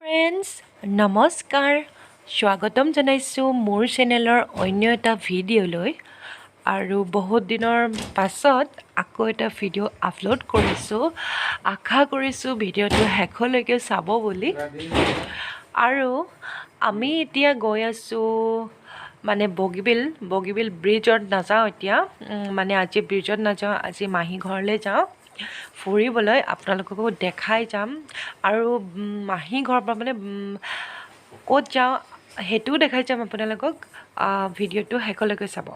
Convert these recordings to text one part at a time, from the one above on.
Friends, নমস্কাৰ। স্বাগতম জনাইছোঁ মোৰ চেনেলৰ অন্য এটা ভিডিঅ'লৈ। আৰু বহুত দিনৰ পাছত আকৌ এটা ভিডিঅ' আপলোড কৰিছোঁ। আশা কৰিছোঁ ভিডিঅ'টো শেষলৈকে চাব বুলি। আৰু আমি এতিয়া গৈ আছোঁ মানে বগীবিল বগীবিল ব্ৰিজত নাযাওঁ এতিয়া, মানে আজি ব্ৰিজত নাযাওঁ, আজি মাহী ঘৰলৈ যাওঁ ফুৰিবলৈ। আপোনালোককো দেখাই যাম। আৰু মাহী ঘৰৰ পৰা মানে ক'ত যাওঁ সেইটোও দেখাই যাম আপোনালোকক। ভিডিঅ'টো শেষলৈকে চাব।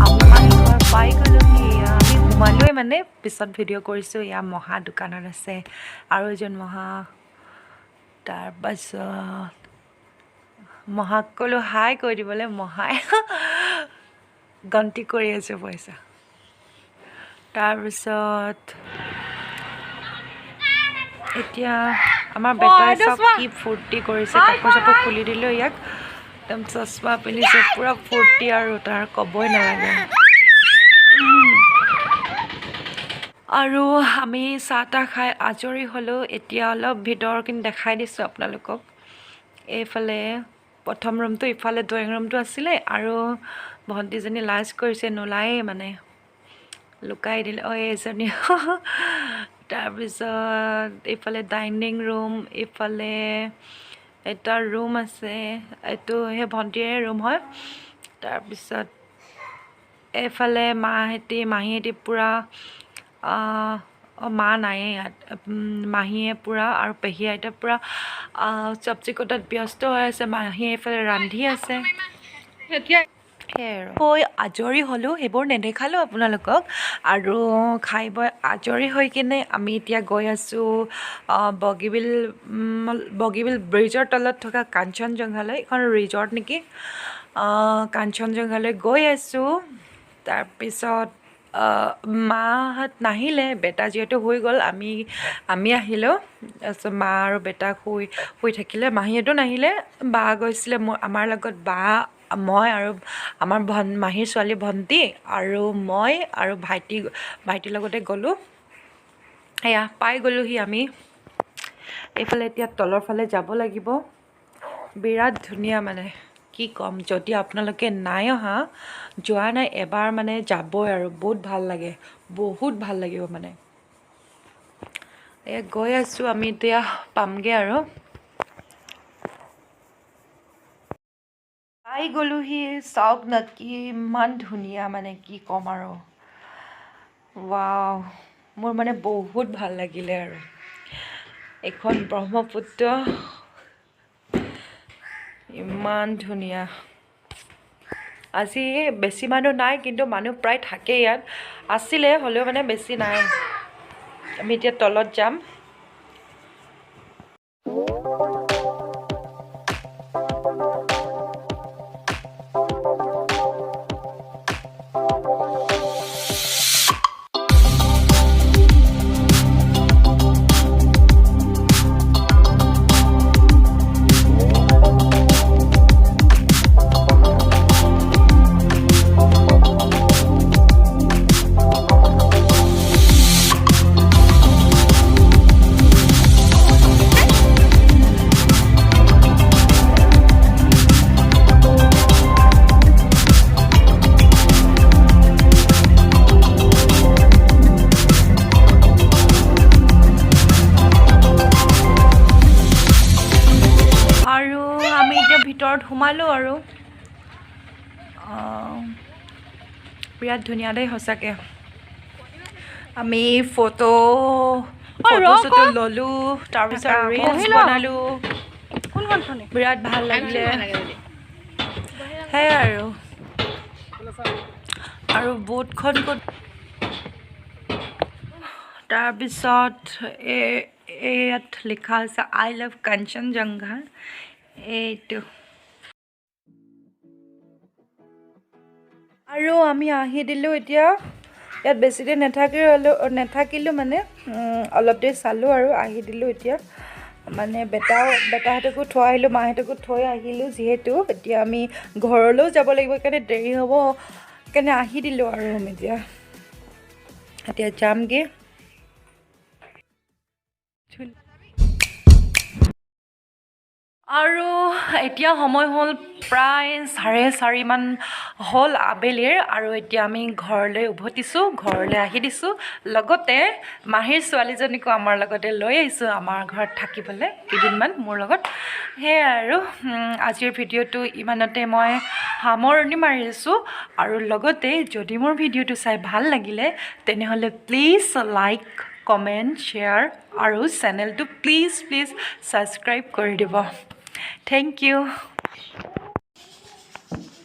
আমি মাহী ঘৰ পাই গ'লোহি। এয়া আমি সোমালোৱে, মানে পিছত ভিডিঅ' কৰিছোঁ। এয়া মহা দোকানত আছে আৰু এজন মহা। তাৰপাছত মহাক ক'লোঁ হাই কৈ দিবলৈ, মহাই গন্তি কৰি আছে পইচা। তাৰপিছত এতিয়া আমাৰ বেটাই এইটো চাওক চোৱা। কি ফূৰ্তি কৰিছে। কাপোৰ চাপোৰ খুলি দিলোঁ ইয়াক, একদম চশমা পিন্ধিছে, পূৰা ফূৰ্তি আৰু তাৰ ক'বই নালাগে। আৰু আমি চাহ তাহ খাই আজৰি হ'লোঁ। এতিয়া অলপ ভিতৰখিনি দেখাই দিছোঁ আপোনালোকক। এইফালে প্ৰথম ৰুমটো, ইফালে ড্ৰয়িং ৰুমটো আছিলে। আৰু ভণ্টিজনী লাজ কৰিছে, নোলায়েই, মানে লুকাই দিলে। অ, এইজনী। তাৰপিছত এইফালে ডাইনিং ৰুম, ইফালে এটা ৰুম আছে, এইটো সেই ভণ্টিৰে ৰুম হয়। তাৰপিছত এইফালে মাহেঁতি, মাহীহঁতি পূৰা, মা নায়ে ইয়াত, মাহীয়ে পূৰা আৰু পেহী আইতা পূৰা চব্জি কটাত ব্যস্ত হৈ আছে। মাহীয়ে এইফালে ৰান্ধি আছে। এতিয়া সেয়াই আৰু বৈ আজৰি হ'লোঁ, সেইবোৰ নেদেখালোঁ আপোনালোকক। আৰু খাই বৈ আজৰি হৈ কিনে আমি এতিয়া গৈ আছোঁ বগীবিল বগীবিল ব্ৰিজৰ তলত থকা কাঞ্চনজংঘালৈ। এইখন ৰিজৰ্ট নেকি, কাঞ্চনজংঘালৈ গৈ আছোঁ। তাৰপিছত মাহঁত নাহিলে, বেটা যিহেতু শুই গ'ল, আমি আমি আহিলোঁ। তাৰপিছত মা আৰু বেটা শুই শুই থাকিলে, মাহীহঁতো নাহিলে। বা গৈছিলে মোৰ আমাৰ লগত, বা, মই আৰু আমাৰ মাহীৰ ছোৱালী ভণ্টি আৰু মই আৰু ভাইটি, ভাইটিৰ লগতে গ'লোঁ। এয়া পাই গ'লোহি আমি। এইফালে এতিয়া তলৰ ফালে যাব লাগিব। বিৰাট ধুনীয়া, মানে কি ক'ম, যদি আপোনালোকে নাই অহা, যোৱা নাই এবাৰ, মানে যাবই আৰু, বহুত ভাল লাগে, বহুত ভাল লাগিব। মানে এয়া গৈ আছোঁ আমি, এতিয়া পামগৈ। আৰু পাই গ'লোহি। চাওক না কিমান ধুনীয়া, মানে কি ক'ম আৰু, ৱাও, মোৰ মানে বহুত ভাল লাগিলে। আৰু এইখন ব্ৰহ্মপুত্ৰ, ইমান ধুনীয়া। আজি বেছি মানুহ নাই, কিন্তু মানুহ প্ৰায় থাকেই ইয়াত, আছিলে হ'লেও মানে বেছি নাই। আমি এতিয়া তলত যাম। আৰু আমি এতিয়া ভিতৰত সোমালোঁ। আৰু বিৰাট ধুনীয়া দেই সঁচাকৈ। আমি ফটো ৰ ফটো চটো ল'লোঁ, তাৰপিছত ৰিলচ বহি ল। বনালোঁ। কোনখন ফোনে? বিৰাট ভাল লাগিলে। সেয়াই আৰু। আৰু বোটখন ক'ত? তাৰপিছত এই ইয়াত লিখা আছে "I love Kanchenjunga"। এইটো। আৰু আমি আহি দিলোঁ এতিয়া। ইয়াত বেছি দেৰি নাথাকিলোঁ নাথাকিলোঁ মানে অলপ দেৰি চালোঁ আৰু আহি দিলোঁ এতিয়া। মানে বেটাহঁতকো থৈ আহিলোঁ, মাহঁতকো থৈ আহিলোঁ। যিহেতু এতিয়া আমি ঘৰলৈও যাব লাগিব, সেইকাৰণে দেৰি হ'ব, সেইকাৰণে আহি দিলোঁ আৰু আমি এতিয়া এতিয়া যামগৈ। আৰু এতিয়া সময় হ'ল প্ৰায় 4:30মান হ'ল আবেলিৰ। আৰু এতিয়া আমি ঘৰলৈ উভতিছোঁ, ঘৰলৈ আহি দিছোঁ। লগতে মাহীৰ ছোৱালীজনীকো আমাৰ লগতে লৈ আহিছোঁ, আমাৰ ঘৰত থাকিবলৈ কেইদিনমান মোৰ লগত। সেয়াই আৰু আজিৰ ভিডিঅ'টো ইমানতে মই সামৰণি মাৰিছোঁ। আৰু লগতে যদি মোৰ ভিডিঅ'টো চাই ভাল লাগিলে, তেনেহ'লে প্লিজ লাইক, কমেণ্ট, শ্বেয়াৰ আৰু চেনেলটো প্লিজ প্লিজ ছাবস্ক্ৰাইব কৰি দিব। Thank you.